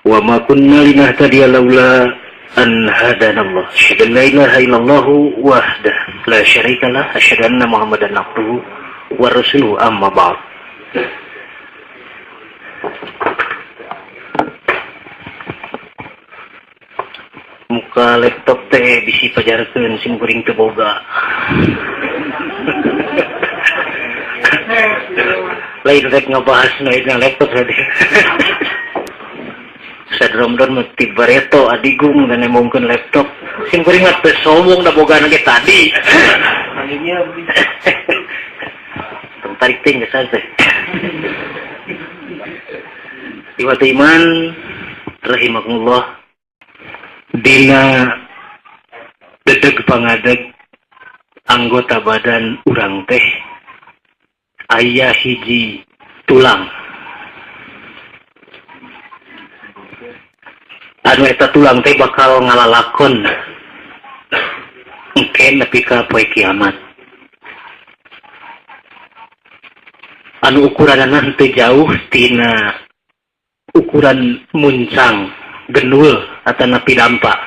Wa ma kunna linahtadiya laula an hadanallah. Asyhadu an la ilaha illallah wahdah la syarika lah, asyhadu anna Muhammadan abduhu wa rasuluhu, amma ba'd. Muka laptop teh bisi pajarkeun sim kuring teu boga. Lain rek ngabahas nu ayeuna laptop tadi. Sadromdon mah ti bareto adigung dan nembongkeun laptop. Sim kuring mah teu sombong da boga ge tadi. Tong tarik teh geus teh. Iwat iman rahimakumullah. Dina dedeg pangadeg anggota badan urang teh aya hiji tulang. Anu eta tulang teh bakal ngalalakon engke nepi ka poe kiamat. Anu ukuranana teu jauh tina ukuran muncang, genul atau napi dampak.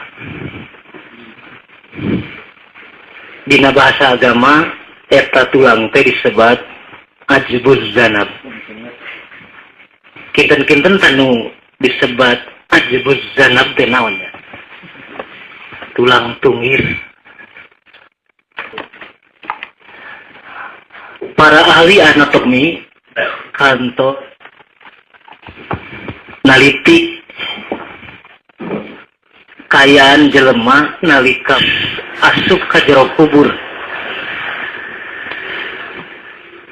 Dina bahasa agama eta tulang teh disebat ajbuz zanab. Kinten-kinten tanu disebat ajbuz zanab teh naon ya? Tulang tungir. Para ahli anatomi kanto naliti kayaan jelema nalika asup ka jero kubur.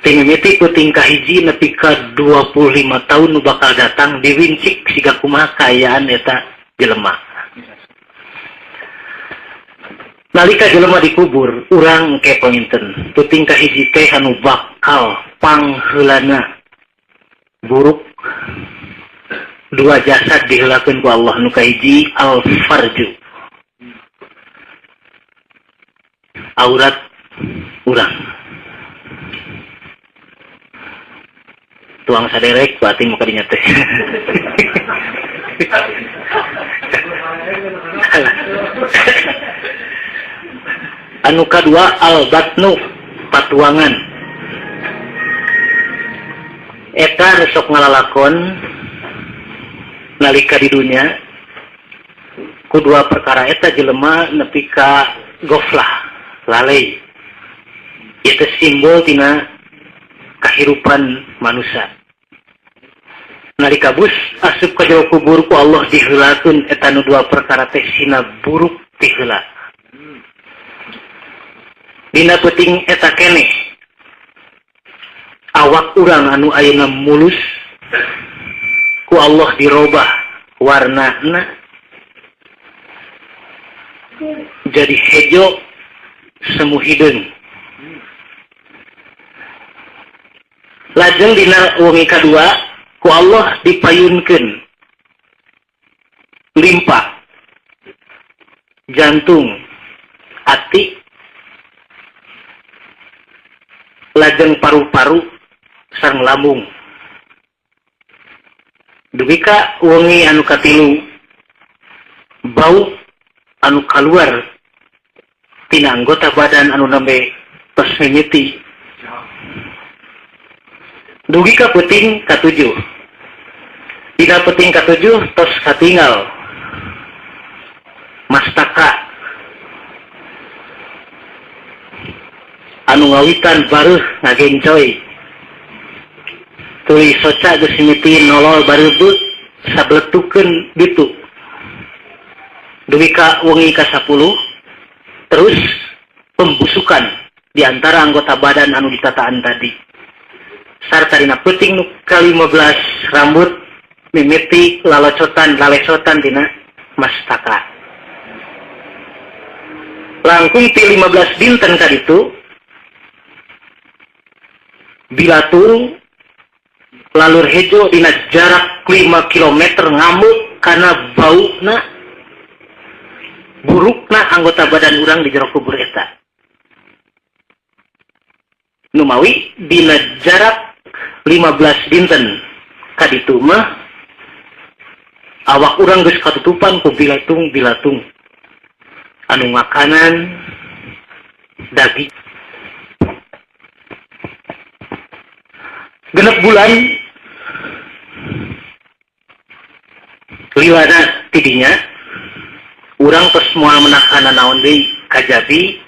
Tingmiti ku tingkah hiji nepi ka 25 tahun nu bakal datang diwincik siga kumaha kayaan eta jelema. Nalika jelema dikubur, urang ke panginten. Tu tingkah hiji teh anu bakal pangheulana buruk. Dua jasad diheulakeun ku Allah, nu kahiji al-farju, aurat urang. Tuang saderek batin muka dinya teh. Anu kadua al-batnu, patuangan. Eta nu sok ngalalakon nalika di dunia ku dua perkara eta jelema nepi ka goflah, lalai. Eta simbol tina kahirupan manusia. Nalika bus asup ka jero kubur ku Allah diheulakeun eta nu dua perkara teh sina buruk ti heula. Dina peuting eta keneh awak urang anu ayeuna mulus ku Allah dirobah warnana jadi hejo semu hideung. Lajeng dina wengi kadua ku Allah dipayunkeun limpa, jantung, ati, lajeng paru-paru sareng lambung. Dugi ka wengi anu katilu bau anu kaluar tina anggota badan anu nembe tos mimiti. Dugi ka peuting katujuh. Dina peuting katujuh tos katingal mastaka anu ngawitan bareuh ngagencoy. Tuluy soca geus mimiti nolol bareubeut sabletukeun ditu. Dugi ka wengi ka-10 terus pembusukan di antara anggota badan anu ditataan tadi. Sarta dina peuting nu ka-15 rambut mimiti lalocotan lalesotan dina mastaka. Langkung ti 15 dinten ka ditu bilatung lalur hejo dina jarak 5 kilometer ngamuk karena bauna burukna anggota badan urang di jero kubur eta. Numawi dina jarak 15 dinten kaditu mah Awak urang geus katutupan ku bilatung-bilatung anu makanan daging. 6 bulan liwana tidinya urang tos moal menakana naon deui kajabi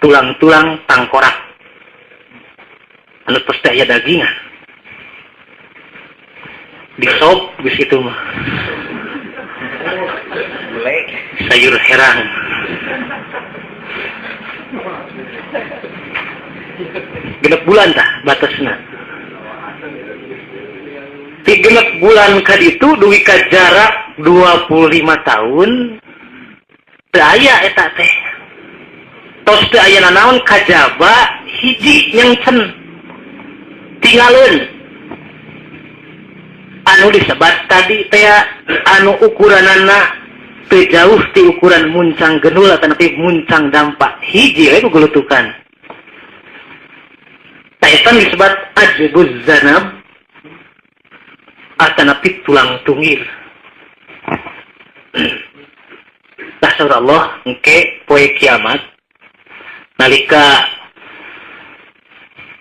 tulang-tulang tangkorak anu tos teh aya dagingan disop geus kitu mah sayur herang 6 bulan tah batasna. Ti 6 bulan ka ditu dugi ka jarak 25 tahun teu aya eta teh. Tos teu aya nanaon kajaba hiji nyengcen tingaleun anu disebat tadi teh anu ukuranana teu jauh ti ukuran muncang genul atanapi muncang dampak hiji we gulutukan. Tah eta disebat ajbuz zanab atanapi tulang tungir. Tah saur Allah engke poe kiamat nalika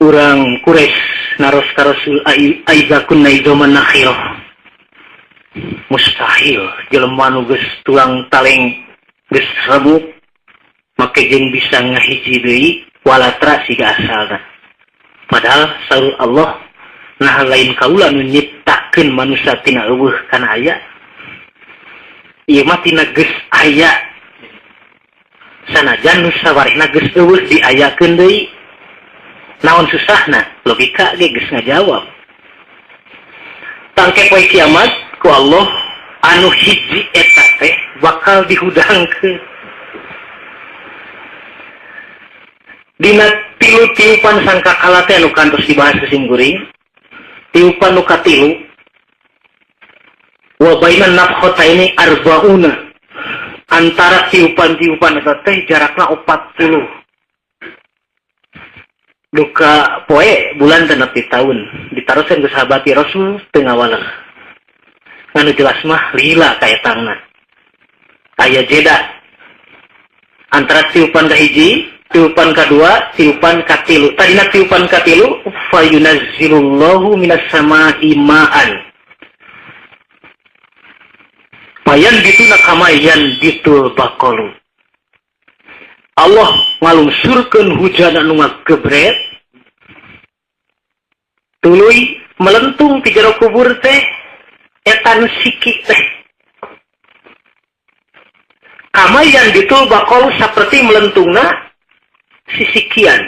urang Quraisy naros ka Rasul aiza kunna idoman nakhirah. Mustahil jelema nu geus tulang taleng geus remuk make jeung bisa ngahiji deui walatra siga asalna. Padahal saur Allah nah lain kaula nu nyiptakeun manusia tina eueuh kana aya. Ieu mah tina geus aya. Sanajan nu sawarehna geus eueuh diayakeun deui. Naon susahna? Logika ge geus ngajawab. Tangke poe kiamat ku Allah anu hiji eta teh bakal dihudangkeun. Dina tilu tiupan sangkakala teh anu kantos dibahas ku simkuring, tiupan nu katilu wa bainan nafkhataini arbauna, antara tiupan-tiupan eta teh jarakna 40. Duka poe bulan teh nepi taun ditaroskeun ku sahabat Rasul teu ngawaler. Anu jelas mah lila kaetangna. Aya jeda antara tiupan kahiji, tiupan kadua, tiupan katilu. Tadina tiupan katilu fayunazzilullahu minas samaa'i ma'an. Payan dituna kamayan ditul baqalu. Allah ngalungsurkeun hujan anu ngagebret tuluy melentung ti jero kubur teh eta nu siki teh. Kamayan ditul baqalu saperti melentungna sisikian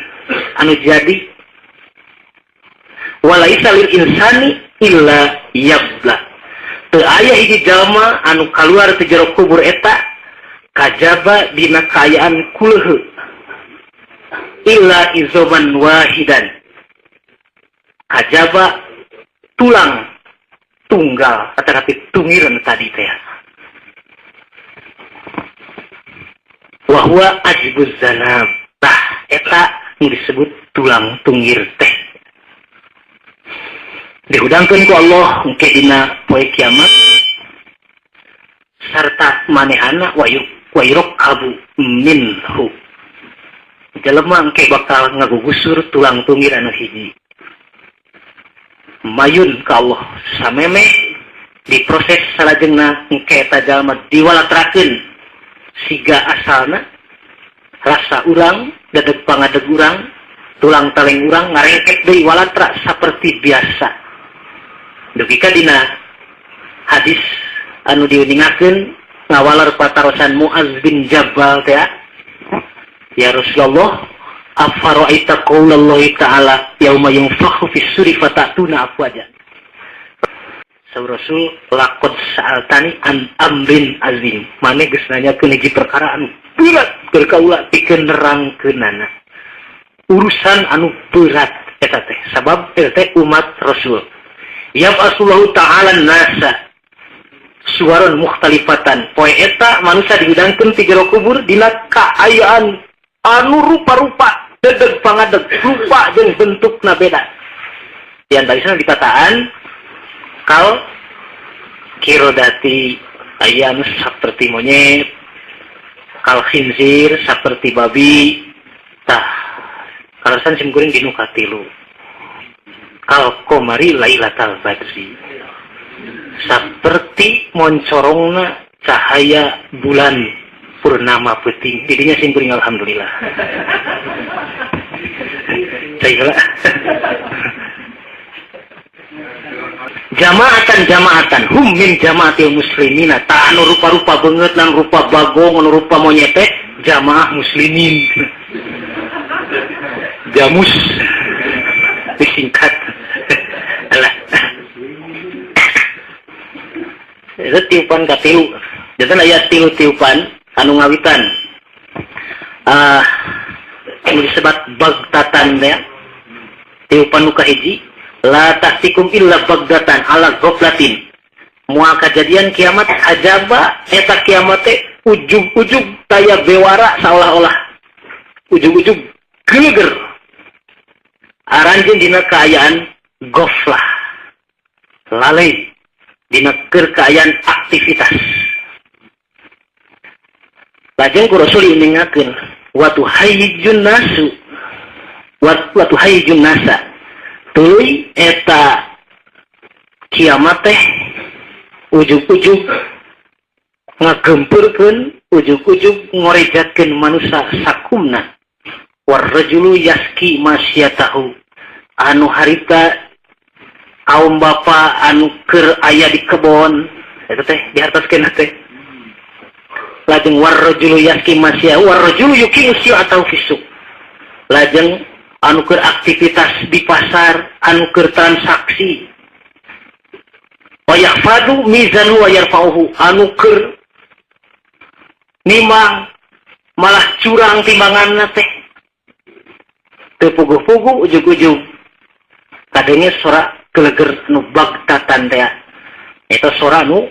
anu jadi walaisa lil insani illa yabla. Teu aya hiji jalma anu kaluar ti jero kubur eta kajaba dina kaayaan kuleuh illa izoman wahidan, kajaba tulang tunggal atanapi tungiran tadi teh. Wa huwa ajbuz zanab. Tah eta nu disebut tulang tunggir teh. Dihudangkeun ku Allah engke dina poe kiamat sarta manehana wa yurakabu minhu. Jelema engke bakal ngagugusur tulang tunggir anu hiji. Mayun ka Allah sameme diproses salajengna engke eta jalma diwalatrakeun siga asalna rasa urang dedeg pangadeg urang tulang taleng urang ngarengket deui walatra saperti biasa. Dugi ka dina hadis anu diuningakeun ngawalar patarosan Muaz bin Jabal teh, ya Rasulullah, afara'aita qaulallahi ta'ala yauma yunfakhu fis suri fatatuna afwaja. Saur Rasul laqad sa'altani an amrin azim. Mane geus nanyakeun hiji perkara anu berat keur kaula pikeun nerangkeunana. Urusan anu berat eta teh sabab eta teh umat Rasul. Yab'atsullahu ta'ala nasa suwaran mukhtalifatan. Poe eta manusia dihudangkeun ti jero kubur dina kaayaan anu rupa-rupa, dedeg pangadeg, rupa jeung bentukna beda. Yang tadi sana dikataan kal Kirodati aya anu saperti monyet, kal khinzir saperti babi. Tah kalasan sim kuring dinu katilu. Kal qamari lailatal badri, saperti moncorongna cahaya bulan purnama peuting. Didinya sim kuring alhamdulillah. Cai heula. Jamaatan jamaatan hum min jamaatil muslimina, ta anu rupa-rupa beungeut lan rupa bagong anu rupa monyet teh jamaah muslimin. Jamus disingkat. Alah. Itu tiupan katilu. Janten aya tilu tiupan anu ngawitan. Anu disebat bagtatan teh. Tiupan nu kahiji la tahtikum illa bagdatan ala ghaflatin. Moal kajadian kiamat ajaba eta kiamat teh ujug-ujug taya bewara saolah-olah ujug-ujug geleger. Aranjeun dina kaayaan ghaflah, lalai dina keur kaayaan aktivitas. Lajeng ku Rasul iningakeun wa tuhayyijun nasu wa tuhayyijun nasa. Tuluy eta kiamat teh ujug-ujug ngagempeurkeun, ujug-ujug ngorejatkeun manusia sakumna. Warrajulu yaski masyatahu, anu harita kaum bapa anu keur aya di kebon eta teh dihartoskeun teh. Lajeng warrajulu yaski masyahu warrajulu yuqimu atau fisuk. Lajeng anu keur aktivitas di pasar, anu keur transaksi. Wa yahfadu mizanu wa yarfa'uhu, anu keur nimang malah curang timbanganna teh. Teu puguh-puguh ujug-ujug kadenge sora geleger nu bagtatan teh. Eta sora nu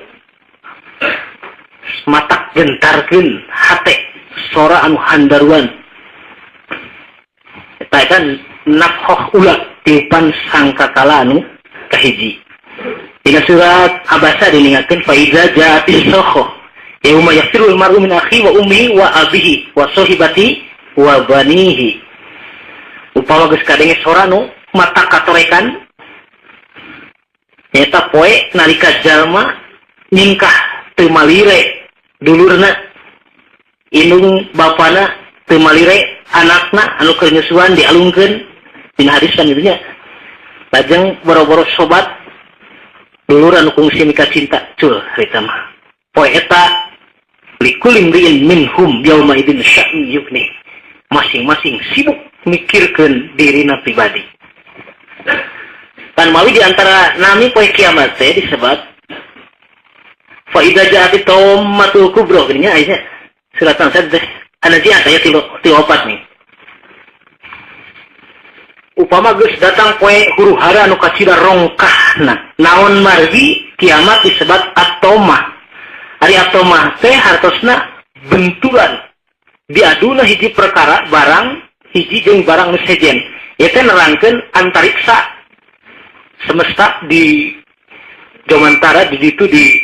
matak gentarkeun hate, sora anu handaruan. Eta kan nafkhah ula tiupan sangkakala anu kahiji. Dina surat Abasa diningakeun fa iza ja'atis sakha yauma yafirul mar'u min akhi wa ummihi wa abihi wa sahibati wa banihi. Upama geus kadenge sora nu mata katorekan nyata poe nalika jalma nyingkah teu malire dulurna, indung bapana teu malire anakna anu keur nyusuan dialungkeun dina hadis kan kitu nya. Lajeng boro-boro sobat dulur anu kungsi mika cinta cul harita mah. Poe eta likulli imri'in minhum yauma idzin sya'nu yughni. Masing-masing sibuk mikirkeun dirina pribadi. Kan mawi di antara nami poe kiamat teh disebat fa idza ja'at tawmatul kubra geuning nya aya surat An-Sad teh An-Nazi'at aya 3 nih. Upama geus datang poe huru hara anu kacida rongkahna, naon margi kiamat disebat atomah. Ari atomah teh hartosna benturan diaduna hiji perkara barang hiji jeung barang nu sejen. Ieu teh nerangkeun antariksa semesta di jomantara di ditu di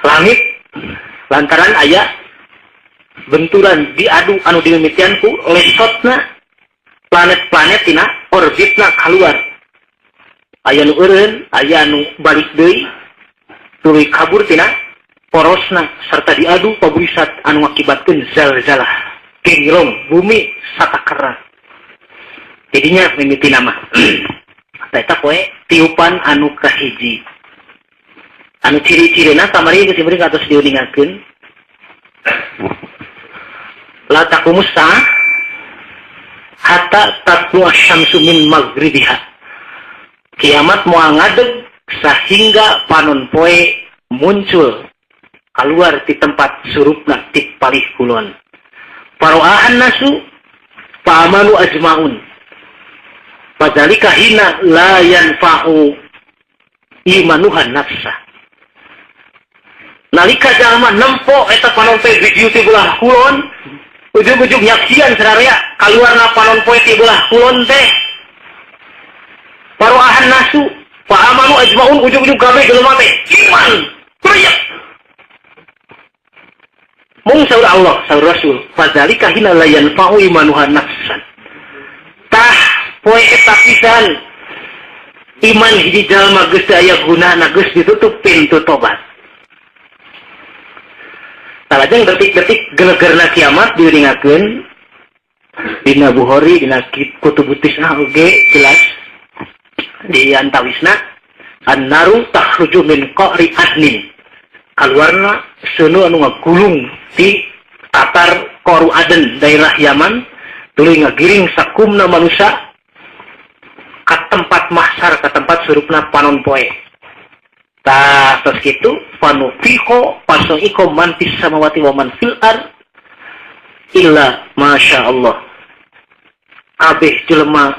langit lantaran aya benturan diadu anu dimimitian ku lesotna planet-planet tina orbitna kaluar. Aya nu eureun, aya nu balik deui, tuluy kabur tina porosna serta diadu paburisat anu ngakibatkeun zalzalah, genglong bumi satakera. Jadinya mimiti nama. Eta poe tiupan anu kahiji. Anu ciri-cirina kamari geus diberi atos diuningakeun. La taqumus saah hatta tatlu asy-syamsu min maghribiha. Kiamat moal ngadeg sehingga panon poe muncul keluar di tempat surupna ti palih kulon. Paroahan nasu pa'amanu ajmaun. Fadzalika hina la yanfa'u imanuhan nafsa. Nalika jalma nempo eta panon poe video ti belah kulon, ujug-ujug nyaksian sararea kaluarna panon poe ti belah kulon teh. Paroahan nasu pa'amanu ajmaun, ujug-ujug kabeh jelema teh iman. Proyek. Mung saur Allah, saur Rasul, fadzalika hina la yanfa'u imanuha nafsan. Tah poe eta pisan iman hiji jalma geus teu aya gunana, geus ditutup pintu tobat. Talajeng detik-detik gelegerna kiamat diuningakeun dina Bukhari, dina Kutubut Tis'ah oge jelas di antawisna annaru takhruju min qa'ri adnin. Kaluarna seuneu anu ngagulung di tatar Qaru Aden daerah Yaman, tuluy ngagiring sakumna manusia ka tempat mahsar, ka tempat surupna panon poe. Tah tos kitu fanufiho fasa'iqa man fis samawati wa man fil ard illa masya Allah. Kabeh jelema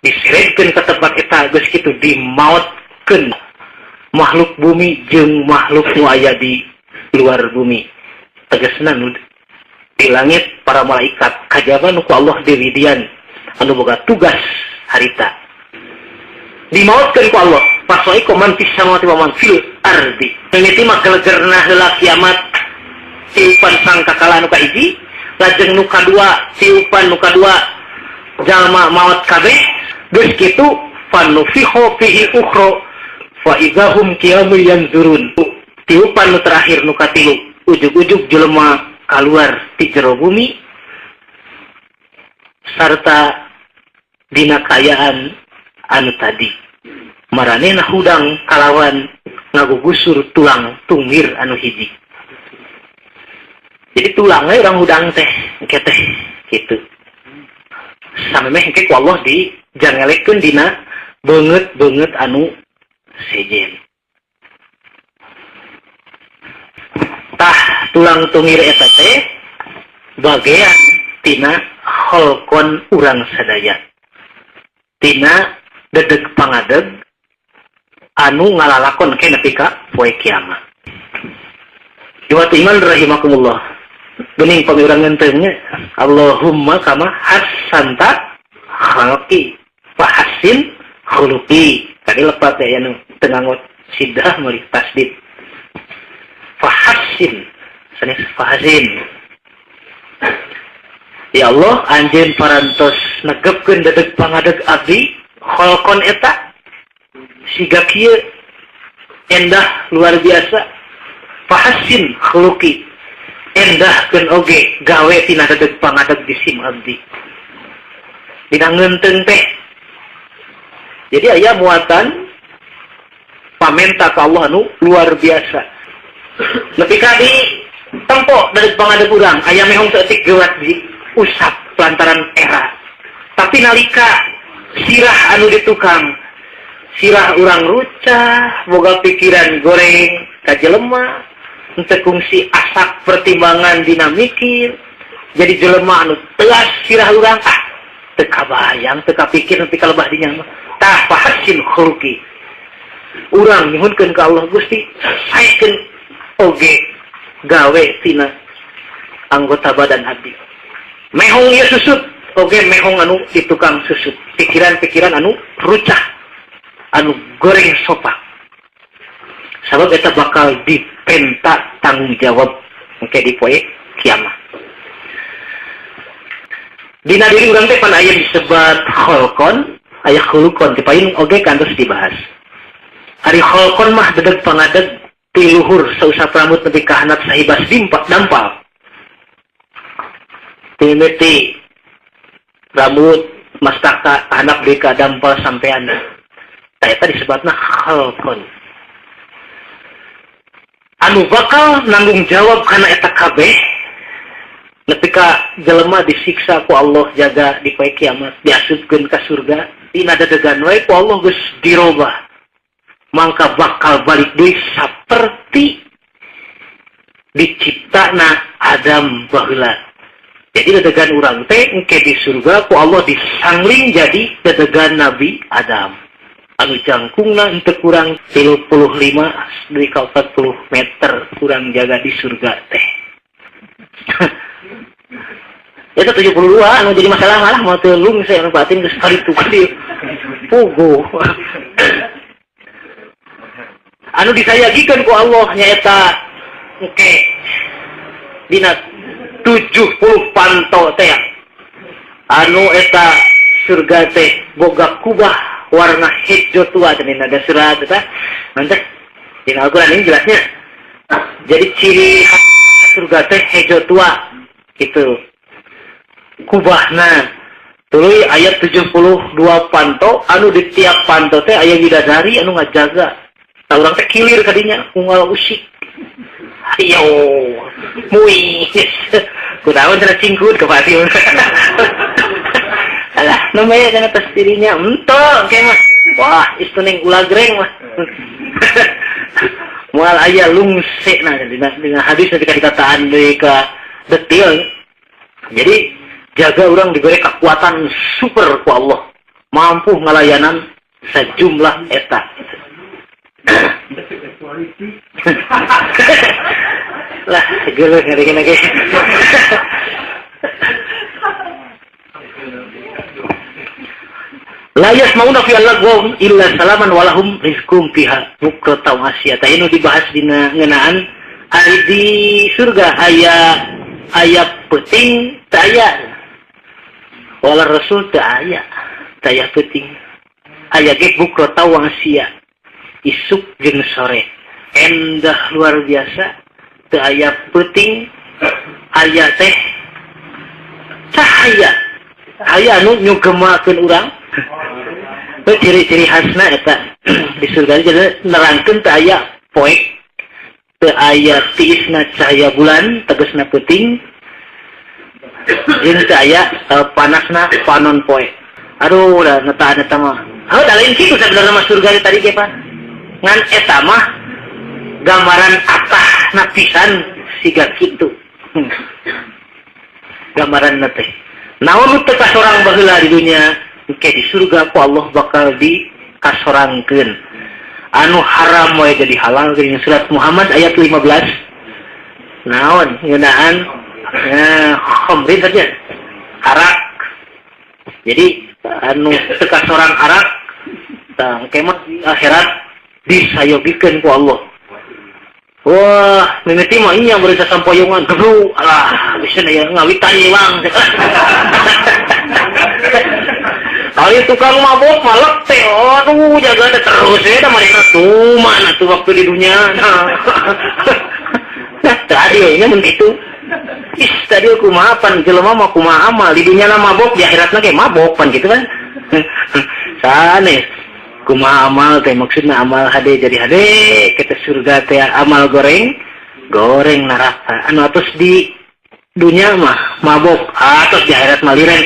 diseretkeun ka tempat eta geus kitu dimaotkeun makhluk bumi jeung makhluk nu aya di luar bumi. Tegasna nu di langit para malaikat kajaba nu ku Allah diwidian anu boga tugas harita. Dimaotkeun ku Allah fasa'iqa man fis samawati wa man fil ardi. Mimiti mah gelegerna heula kiamat tiupan sangkakala nu kahiji, lajeng nu kadua tiupan nu kadua jalma maot kabeh, geus kitu fanufiho fihi ukhra fa idzahum qiyamun yanzurun. Tiupan nu terakhir nu katilu, ujug-ujug jelema kaluar ti jero bumi sarta dina kaayaan anu tadi. Maranehna hudang kalawan ngagugusur tulang tungir anu hiji. Jadi tulangnya orang hudang teh, engke teh kitu. Samemeh engke ku Allah dijangelekeun dina beungeut-beungeut anu sejen. Tah tulang tungir eta teh bagean tina kholqon urang sadaya. Tina dedeg pangadeg anu ngalalakon ke nepi ka poe kiamat. Iwat iman rahimakumullah. Bening pamiurang ngenteungnya, Allahumma kama hassanta khalqi fahassin khuluqi. Tadi lepat ya anu teu nganggo sidah meuli tasdid. Fahassin sanes fahasin. Ya Allah, anjeun parantos negepkeun dedeg pangadeg abdi kholqon eta siga kieu endah luar biasa. Fahassin khuluqi, endahkeun oge gawe tina dedeg pangadeg jisim abdi. Dina ngeunteung teh. Jadi aya muatan pamenta ka Allah anu luar biasa. Nepi ka di tempo dedeg pangadeg urang aya mehong saeutik geuwat di usap lantaran era. Tapi nalika sirah anu di tukang, sirah urang rucah, boga pikiran goreng ka jelema, henteu kungsi asak pertimbangan dina mikir, jadi jelema anu telas sirah urang, ah teu kabayang, teu kapikir nepi ka lebah dinya mah. Tah fahassin khuluqi. Urang nyuhunkeun ka Allah Gusti, saekeun oge gawe tina anggota badan abdi. Mehong ieu susut, oge mehong anu di tukang susut, pikiran-pikiran anu rucah, anu goreng sopak. Sabab eta bakal dipenta tanggung jawab engke di poe kiamat. Dina diri urang teh pan aya disebat kholqon, aya khuluqon, ti payun oge kantos dibahas. Ari kholqon mah dedeg pangadeg ti luhur sausap rambut nepi ka handap sahibas dimpak dampal. Timiti rambut mastaka handap deui ka dampal sampean. Tah eta disebutna kholqon. Anu bakal nanggung jawab kana eta kabeh nepi ka jelema disiksa ku Allah jaga di poe kiamat, diasupkeun ka surga, dina dedegan wae ku Allah geus dirobah. Mangka bakal balik deui saperti diciptana Adam baheula. Jadi dedegan urang teh engke di surga ku Allah disangling jadi dedegan Nabi Adam. Anu jangkungna henteu kurang 35 dugi ka 40 meter kurang jaga di surga teh. Eta 72 anu jadi masalah malah mau teu lung saya anu batin geus kali tu kali. Puguh. Anu disayagikeun ku Allah nyaeta engke dina 70 panto teh anu eta surga teh boga kubah warna hijau tua cenah ada surat eta mantap dina Al-Qur'an ini jelasnya. Jadi ciri surga teh hijau tua gitu kubahna. Tuluy ayat 72 panto anu di tiap panto teh aya widadari anu ngajaga. Tah urang teh kilir kadinya unggal usik. Ayo muis. Kunaon cenah cingkut ke pati. Alah, namanya cenah tos dirinya henteu engke mah. Wah, istuning ulagreng mah. Moal aya lungsena dina hadis ketika dikataan deui ka detil. Jadi jaga orang diberi kekuatan super ku Allah, mampu ngalayanan sejumlah eta. Lah, geuleuh ngarikeun ge. La yasmauna fi al-lagwa illa salaman walahum rizqum fiha bukratan wa asya. Tah anu dibahas dina ngeunaan ari di surga aya aya peuting teu aya. Wala rasul teu aya, teu aya peuting. Aya ge bukratan wa asya. Isuk jeung sore. Endah luar biasa, teu aya peuting, aya teh cahaya. Aya anu nyugemakeun urang. Itu ciri-ciri khasna eta di surga jadi nerangkeun teu aya poek, teu aya tiisna cahaya bulan tegasna peuting, jeung teu aya panasna panon poe. Aduh, da netaan eta mah. Heuh, da lain kitu sabenerna mah surga tadi ge pan. Ngan eta mah gambaran atahna pisan siga kitu. Gambaranna teh. Naon nu teu kasorang baheula di dunya, engke di surga ku Allah bakal dikasorangkeun. Anu haram we jadi halal geuning surat Muhammad ayat 15. Naon ngeunaan khamrin saja. Arak. Jadi anu teu kasorang arak tah engke mah di akhirat disayogikeun ku Allah. Wah, mimiti mah inya beri sasampoyongan gebru, alah bisa ya ngawitan iwang. Kali tukang mabok malek teh, aduh jaga ada terus ya, da mereka tuh mana tuh waktu di dunia. Nah, tadi nya mun kitu. Ih, tadi kumaha pan jelema mah kumaha amal di dunya na mabok, di akhiratna ge mabok pan gitu kan. Sanes. Kumaha amal teh maksudna amal hade jadi hade kita surga teh amal goreng goreng neraka anu atos di dunia mah mabok atos di akhirat mah liren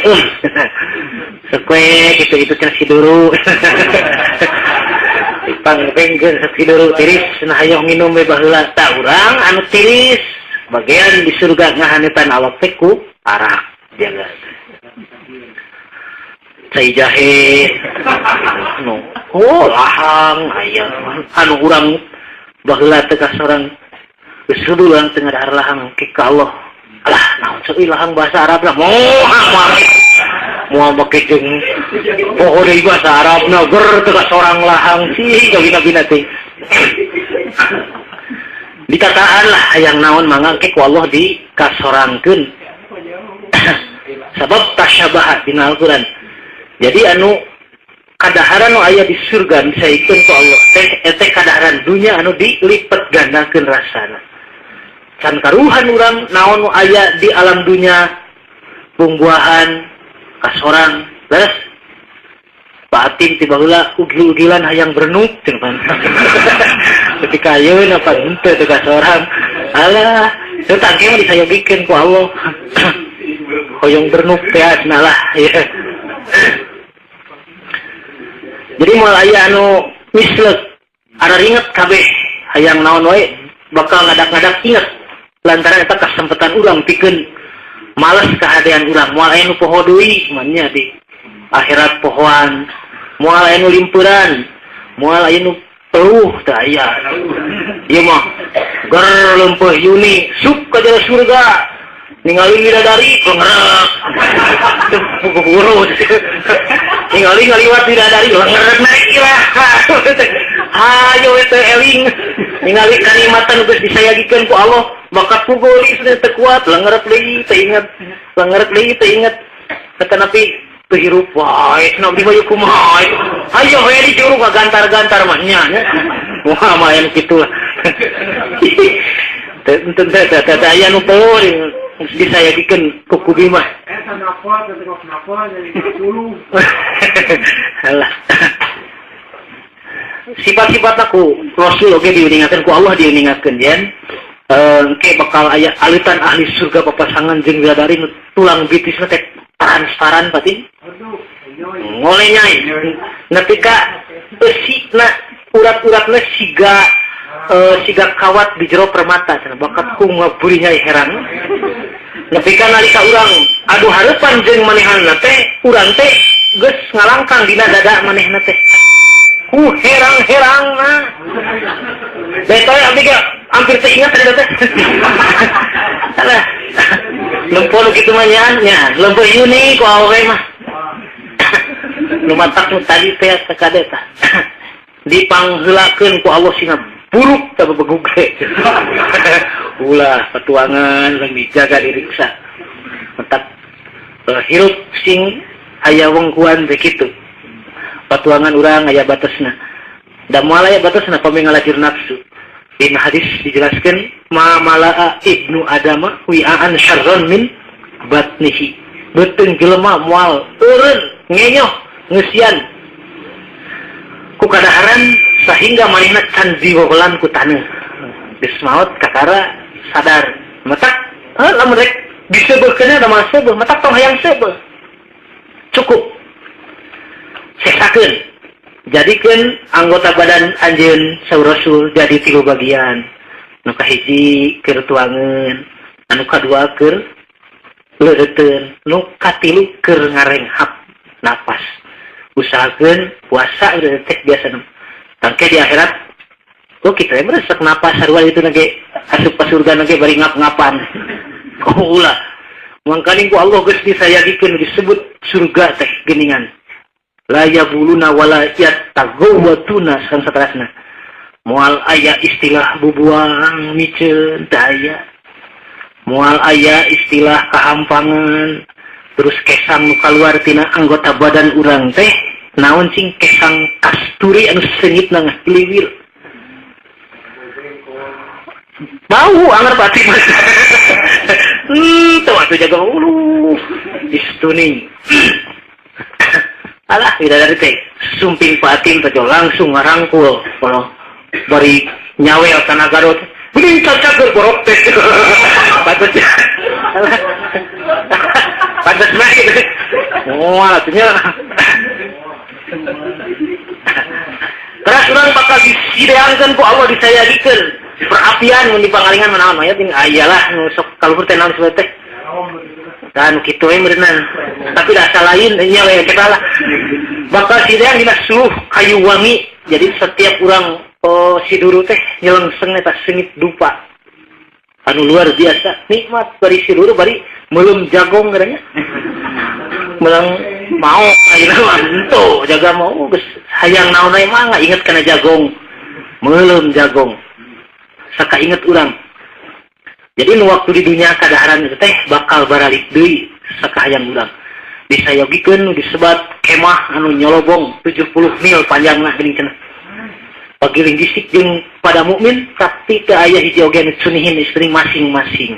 sekwe gitu itu cenah siduru dipangpengkeun siduru tiris nah hayoh nginum we baheula tah urang anu tiris bagian di surga ngahanetan awak teh ku arak jaga cai jahe anu oh lahang aya anu urang baheula teh kasorang geus heubeul urang teu ngadahar lahang ke ka Allah alah naon seuih lahang bahasa Arab lah moal moal make jeung poho deui bahasa Arabna ger teu kasorang lahang sih gabina-bina teh ditataan lah hayang naon mangga ke ku Allah dikasorangkeun sabab tasyabahat dina Al-Qur'an. Jadi anu kadaharan nu aya di surga disaikeun ku Allah teh eta kadaharan dunya anu dilipet gandakeun rasana. Can karuhan urang naon nu aya di alam dunya bungbuahan kasorang leres batin ti baheula ugil-ugilan hayang berenuk cenah. Ketika ayeuna pan henteu teu kasorang alah teu tangke mah disayogikeun ku Allah. Hoyong berenuk teh cenah lah ya. Jadi moal aya anu mislek araringet kabeh hayang naon wae bakal ngadak-ngadak inget lantaran eta kasempetan urang pikeun males kahadean urang moal aya nu poho deui manya di akhirat pohoan moal aya nu limpuran moal aya nu peluh teu aya ieu mah ger leumpeuh yuni sup ka jero surga Ningali bidadari lengerek. Buru. Ningali ngaliwat bidadari lengerek naik ilah. Hayo teh eling. Ningali kanikmatan geus disayagikeun ku Allah, maka pugoli sudah teu kuat, lengerek deui teu inget. Lengerek deui teu inget. Tetapi teu hirup wae, cenah abdi mah kumaha. Hayo we di juru gantar-gantar mah nya nya. Wah, mah aya kitu lah. Teu teu teu aya nu teuing disayagikeun ku kubi mah. Eta napa teh napa jadi 10. Alah. Sifat-sifat aku Rasul oge diuningakeun ku Allah diuningakeun yen engke bakal aya alitan ahli surga papasangan jeung bidadari nu tulang bitisna teh transparan pati. Ngolenyai. Nepi ka eusina urat-uratna siga siga kawat di jero permata cenah bakat ku ngaburinyai herang. Nepi ka nalika urang adu hareupan jeung manehanna teh urang teh geus ngalangkang dina dada manehna teh. Ku herang-herang mah. Betoy abdi ge hampir teu ingat tadi teh. Salah. Lempol kitu mah nya nya, lempol yuni ku awewe mah. Nu matak nu tadi teh sakade tah. Dipangheulakeun ku Allah sina buruk tah bebegug ge. Ulah patuangan lang dijaga diriksa. Matak hirup sing aya wengkuan teh kitu. Patuangan urang aya batasna. Da moal aya batasna pami ngalajur nafsu. Dina hadis dijelaskeun ma malaa ibnu adama wi'an syarran min batnihi. Beuteung jelema moal eureun ngenyoh ngeusian ku kadaharan sehingga manehna can diwogolan ku taneuh. Geus maot kakara sadar. Matak heuh lamun rek disebeukeunna da moal seubeuh, matak tong hayang seubeuh. Cukup. Sesakeun. Jadikeun anggota badan anjeun saur Rasul jadi 3 bagian. Nu kahiji keur tuangeun, anu kadua keur leureuteuun, nu katilu keur ngarenghap napas. Usahakeun puasa udah teh biasa nu. Tangke di akhirat oh kitu we meresek napas sarua itu nage asup ka surga nage bari ngap-ngapan. Oh ulah. Mangkaning ku Allah geus disayagikeun disebut surga teh geuningan. La yabuluna wala yattagawatuna sareng saterasna. Moal aya istilah bubuang miceun teu aya. Moal aya istilah kahampangan. Terus kesang nu kaluar tina anggota badan urang teh naon cing kesang kasturi anu seungitna ngahliwir. Bau anger pati mah. Teu atuh jaga ulu. Istuning. Alah bidadari teh sumping patin teh langsung ngarangkul kalau bari nyawel kana garut geuning cacager borok teh. Patut. Pantes mah gitu. Moal atuh nya. Keras urang bakal disideangkeun ku Allah disayagikeun. Perapian mun di pangalingan mah naon aya ting aya lah nu sok kaluhur teh naon disebut teh. Dan kitu we meureunna. Tapi da lain nya we kita lah. Bakal sideang dina suluh kayu wangi. Jadi setiap urang siduru teh nyelengseng eta seungit dupa. Anu luar biasa nikmat bari siduru bari meuleum jagong katanya. Melang mau ayeuna mah henteu jaga mau geus hayang naon we mah inget kana jagong. Meuleum jagong. Saka inget urang. Jadi nu waktu di dunia kadaharan itu teh bakal baralik deui saka hayang urang. Disayogikeun nu disebat kemah anu nyolobong 70 mil panjangna geuning cenah. Pagiling gisik jeung pada mukmin tapi teu aya hiji oge nu sunihin istri masing-masing.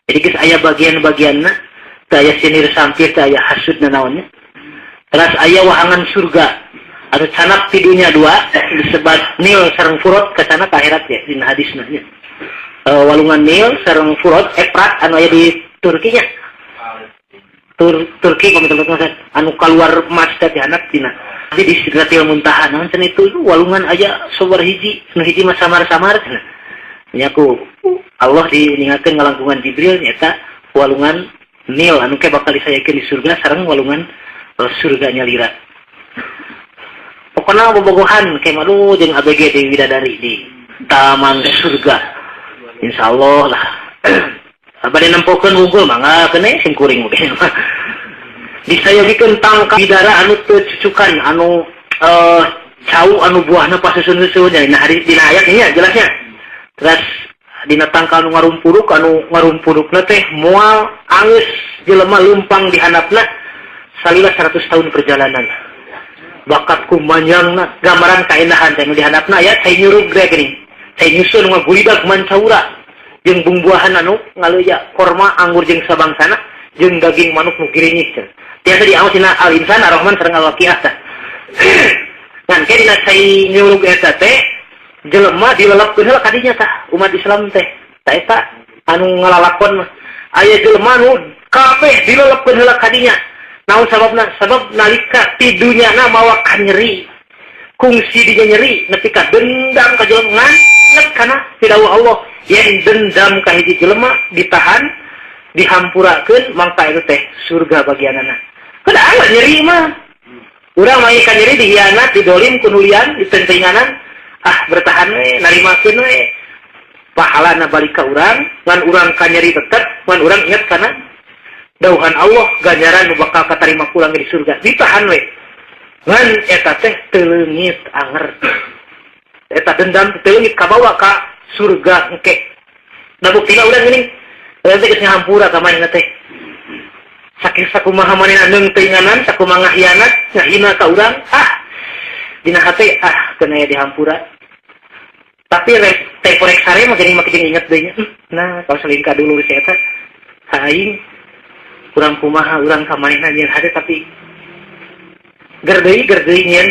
Jadi geus aya bagian-bagianna, teu aya sinir sampir, teu aya hasud nanaonnya. Teras aya wahangan surga anu canak ti dunia dua disebat Nil sareng Furot kacanak akhirat ya dina hadisna nya. Walungan Nil sareng Furot Efrat anu aya di Turki nya. Turki komitel anu kaluar emas teh anak dina. Jadi di Sidratil Muntaha naon cenah itu walungan aya sobar hiji, nu hiji mah samar-samar cenah. Nya ku Allah diningakeun ngalangkungan Jibril nyata walungan Nil anu ke bakal disayakeun di surga sareng walungan surga nyalira. Pokona bobogohan ke malu jeung ABG di widadari di taman surga. Insyaallah lah. Bade nempokeun wungkul mangga keun sim kuring oge. Disayogikeun tangkal bidara anu teu cucukan anu cau anu buahna pasusun-susun nya dina dina ayat nya jelasnya. Terus dina tangkal nu ngarumpuruk anu ngarumpurukna teh moal angeus jelema leumpang di handapna salila 100 tahun perjalanan. Bakat kumanyangna gambaran kaendahan teh nu di handapna aya cai nyurug teh geuning. Cai nyusun ngagulidag mancaura jeung bumbuahan anu ngaleuya korma anggur jeung sabangsana jeung daging manuk nu girinyih teh. Tiasa diaos dina Al-Insan Ar-Rahman sareng Al-Waqiah tah. Ngan ke dina cai nyurug eta teh jelema dilelepkeun heula kadinya tah umat Islam teh. Tah eta anu ngalalakon mah aya jelema nu kabeh dilelepkeun heula kadinya. Naon sababna? Sabab nalika ti dunyana mawa kanyeri. Kungsi dinya nyeri nepi ka dendam ka jelema ngan kana dawuh Allah yen dendam ka hiji jelema ditahan dihampurakeun mangka itu teh surga bagianana. Kudu anggar nyeri mah. Urang mah ka nyeri dihianat, didolim ku nulian, ditentinganan, ah bertahan we, narimakeun we. Pahalana balik ka urang, ngan urang ka nyeri tetep, ngan urang inget kana dauhan Allah ganjaran nu bakal katarima ku urang di surga. Ditahan we. Ngan eta teh teu leungit anger. Eta dendam teu leungit kabawa ka surga engke. Da buktina urang geuning urang teh geus ngahampura ka manehna teh. Saking sakumaha manehna neungteuinganan, sakumaha ngahianat, ngahina ka urang, ah dina hate ah keun aya dihampura. Tapi teh korek sare mah geuning make jeung inget deui nya. Nah, kalau selin ka dulur si eta aing urang kumaha urang ka manehna nyeun hate tapi gerdeuy nyeun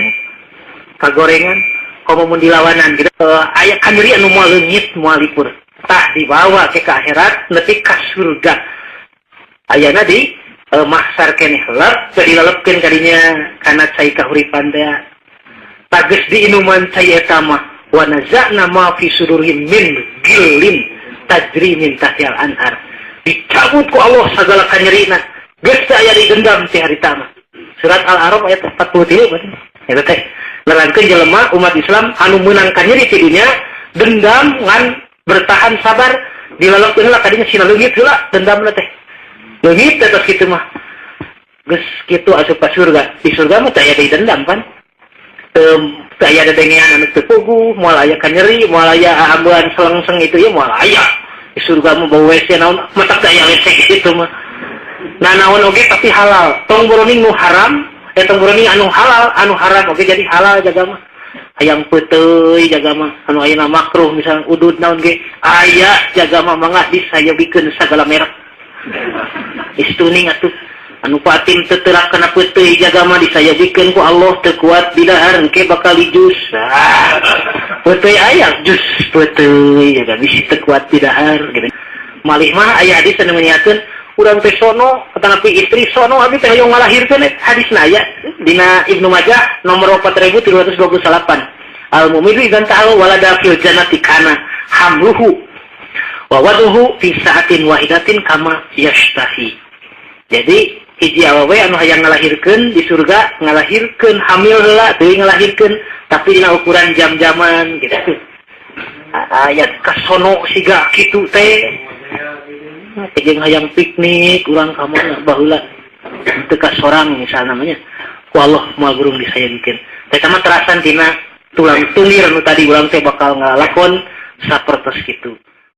kagorengan komo mun dilawanan gitu. Aya kanyeri anu moal leungit moal lipur. Tah dibawa ke akhirat nepi ka surga. Ayana di mahsar keneh lep teu dilelepkeun kadinya kana cai kahuripan teh. Tageus diinuman cai eta mah wa naza'na ma fi sudurihim min gillin tajri min tahtihal anhar. Dicabut ku Allah sagala kanyerina. Geus teu aya didendam ti harita mah. Surat Al-A'raf ayat 43 berarti. Eta teh nerangkeun jelema umat Islam anu meunang kanyeri ti dunya dendam ngan bertahan sabar dilelepkeun heula kadinya sina leungit heula dendamna teh. Leungit teh tos kitu mah. Geus kitu asup ka surga. Di surga mah teu aya deui dendam pan. Teu aya dedengean anu teu puguh, moal aya kanyeri, moal aya aambean selengseng itu ya moal aya. Di surga mah bau WC naon matak teu aya WC kitu mah. Nah naon oge tapi halal. Tong boroning nu haram, tong boroning anu halal, anu haram oge jadi halal jaga mah. Hayang peuteuy jaga mah, anu ayeuna makruh misalnya udud naon ge aya jaga mah mangga disayogikeun sagala merek. Istuning atuh anu patin teu teurak kana peuteuy jaga mah disayogikeun ku Allah teu kuat didahar engke bakal dijus. Ah, peuteuy aya jus peuteuy jaga bisi teu kuat didahar gitu. Malih mah aya hadis anu meuniakeun urang teh sono atanapi istri sono abdi teh hoyong ngalahirkeun hadisna aya dina Ibnu Majah nomor 4328. Al mu'minu idzan ta'al walada fil jannati kana hamluhu wa waduhu fi sa'atin wahidatin kama yashtahi. Jadi hiji awewe anu hayang ngalahirkeun di surga ngalahirkeun hamil heula teuing ngalahirkeun tapi dina ukuran jam-jaman gitu. Ayat kasono siga kitu teh. Jeung hayang piknik urang ka mana baheula teu ka sorang misalna namanya ku Allah moal burung disayangkeun. Teh mah terasan tina tulang tungir nu tadi urang teh bakal ngalakon sapertos kitu.